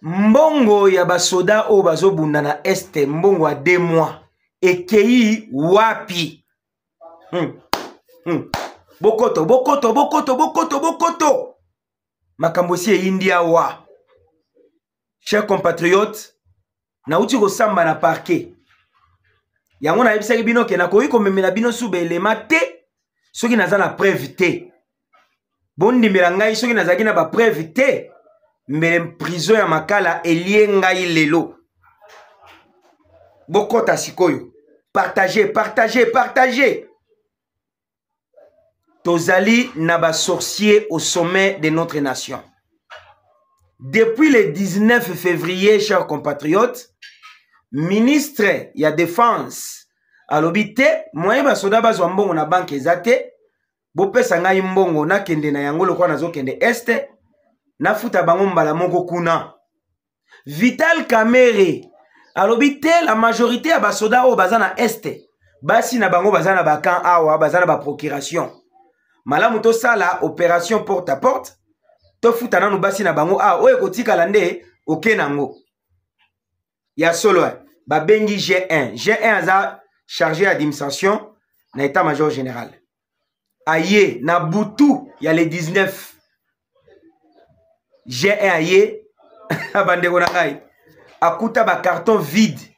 Mbongo ya basoda oyo bazobunda na Est, mbongo ya 2 mois ekei wapi? Bokoto, bokoto, bokoto, bokoto, bokoto. Makambo esi eyindi awa. Chers compatriotes, nauti kosamba na parquet. Yango nayebisaki bino ke nakoki komemela bino su baelema te soki naza na preuve te. Bondimela ngai, soki nazalaki na ba preuve te, mbele prison ya Makala elie ngai lelo. Bokota sikoyo. Partagez, partagez, partagez. Tozali na ba sorciers au sommet de notre nation. Depuis le 19 février, chers compatriotes, ministre ya défense alobi te moyen basoda bazwa mbongo na banque eza te, bopesa ngai mbongo nakende na yango lokola nazokende este, nafuta bango mbala moko kuna. Vital Kamerhe alobi te la majorité ya basoda oyo baza na este, basi na bango baza na ba camp awa, baza na ba procuration. Malamu tosala opération porte à porte, tofuta nanu basi na bango awa, oyo ekotikala nde oke nango. Ya solo, babengi G1. G1 aza chargé ya administration na état-major général. Aye na butu ya le 19. G1 aye, bandeko na ngai, akuta ba carton vide.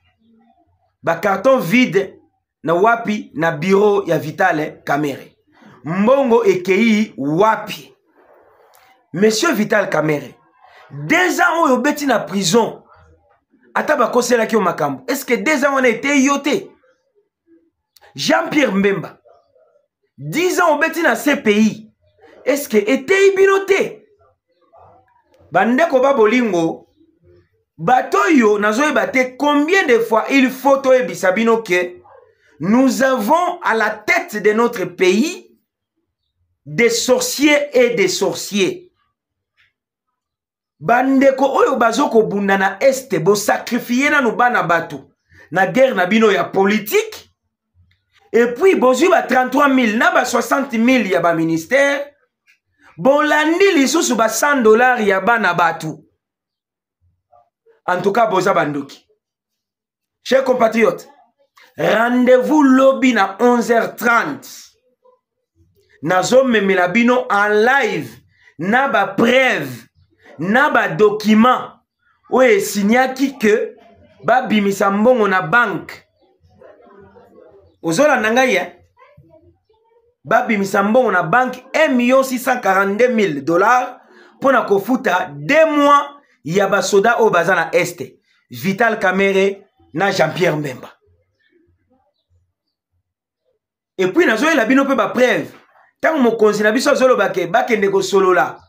Ba carton vide na wapi? Na bureau ya Vital Kamerhe. Mbongo ekei wapi? Monsieur Vital Kamerhe, 2 ans oyo obeti na prison, ata bakoselaki yo makambo, est-ce que 2 ans wana eteyi yo te? Jean-Pierre Mbemba, 10 ans obeti na CPI, est-ce que eteyi bino te? Bandeko ba bolingo, bato oyo nazoyeba te combien de fois il faut toyebisa bino que nous avons à la tête de notre pays des sorciers et des sorciers. Bandeko oyo bazo kobunda na este, bosacrifier nanu bana bato na guerre na bino ya politique, et puis bozwi ba 33 000 na ba 60 000 ya ba ministère, bolandi lisusu ba 100 $ ya bana bato. En tout cas, boza bandoki. Chers compatriotes, rendez-vous lobi na onze heures trente. Nazomemela bino en live na ba preuve, na ba document oyo esignaki ke babimisa mbongo na banque. Ozolanda ngai, hein? Babimisa mbongo na banque un million six cent quarante-deux mille dollars mpona kofuta 2 mois ya basoda oyo baza na este, Vital Kamerhe na Jean-Pierre Mbemba. Et puis nazoyela bino mpe ba preuve. Ntango mokonzi na biso azoloba ke bakende kosolola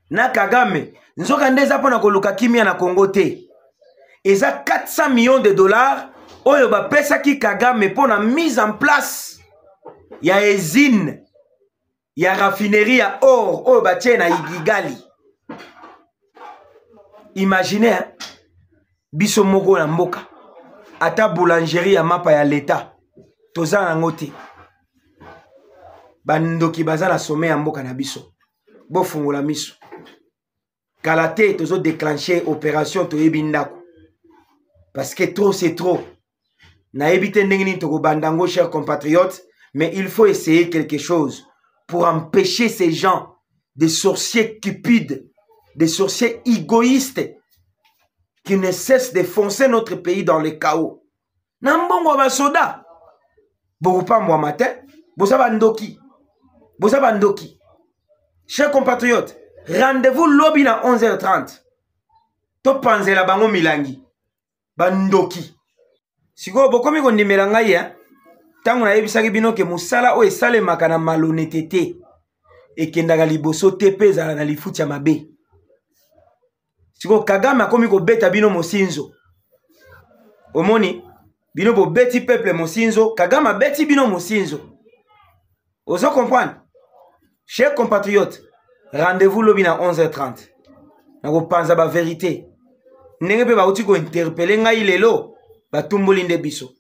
na Kagame, nzoka nde eza mpona koluka kimia na Congo te. Eza 400 millions de dollars oyo bapesaki Kagame mpona mise en place ya usine ya raffinerie ya or oyo batie na Kigali. Imaginez, hein? Biso moko na mboka, ata boulangerie ya mapa ya l'État toza nango te. Bandoki baza na sommet ya mboka na biso. Bofungola miso. Kala te tozo déclencher opération toyebi ndako. Parce que trop c'est trop. Nayebi te ndenge nini tokobanda yango, chers compatriotes, mais il faut essayer quelque chose pour empêcher ces gens, des sorciers cupides, des sorciers égoïstes qui ne cessent de foncer notre pays dans le chaos. Na mbongo ya basoda, bokopambwama te, boza bandoki, boza bandoki. Chers compatriotes, rendez-vous lobi na onze heures trente. Topanzela bango milangi, bandoki. Sikoyo bokomi kondimela ngai, hein? Ntango nayebisaki bino ke mosala oyo esalemaka na malhonnêteté te, ekendaka liboso te mpe ezala na lifuti ya mabe. Sikoyo Kagame akomi kobeta bino mosinzo. Omoni bino bobeti peuple mosinzo, Kagame abeti bino mosinzo. Ozo comprendre? Chers compatriotes, rendez-vous lobi na onze heures trente. Nakopanza ba vérité. Ndenge mpe bauti ko interpeller ngai lelo, batumboli nde biso.